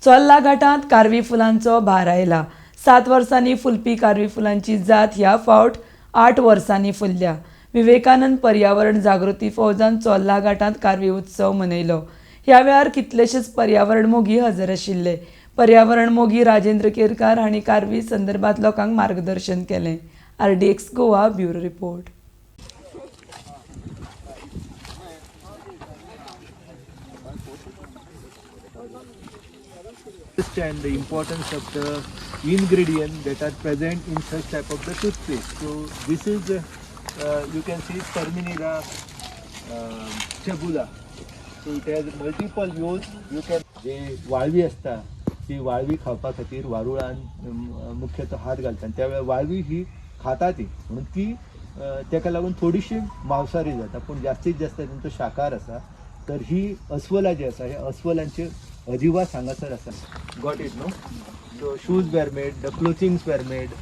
चोर्ला घाटांत कारवी फुलांचो भार आयला. 7 वर्सांनी फुलपी कारवी फुलांची जात ह्या फावट 8 वर्सांनी फुलल्या. विवेकानंद पर्यावरण जागृती फौजान चोर्ला घाटांत कारवी उत्सव मनयलो. ह्या वेळार कितलेशेच पर्यावरण मोगी हजर आशिल्ले. पर्यावरण मोगी राजेंद्र केरकार हांणी कारवी संदर्भात लोकांक मार्गदर्शन केलें. RDX Goa bureau report. Understand the importance of the ingredient that are present in such type of the toothpaste. So this is you can see Terminalia chebula. So it has multiple use. You can जे वाळवी असता ती वाळवी खावपा खातीर वारुळान मुख्यतः हात घालता आनी त्या वेळार वाळवी ही खाता ती, म्हणून ती तेका लागून थोडीशी मांसाहारी जाता, पूण जास्तीत जास्त तेंचो शाकाहार आसा. तर ही अस्वलां जी आसा, ह्या अस्वलांचे अधिवास हांगासर आसा. Got it, no? So shoes were made, the clothings were made.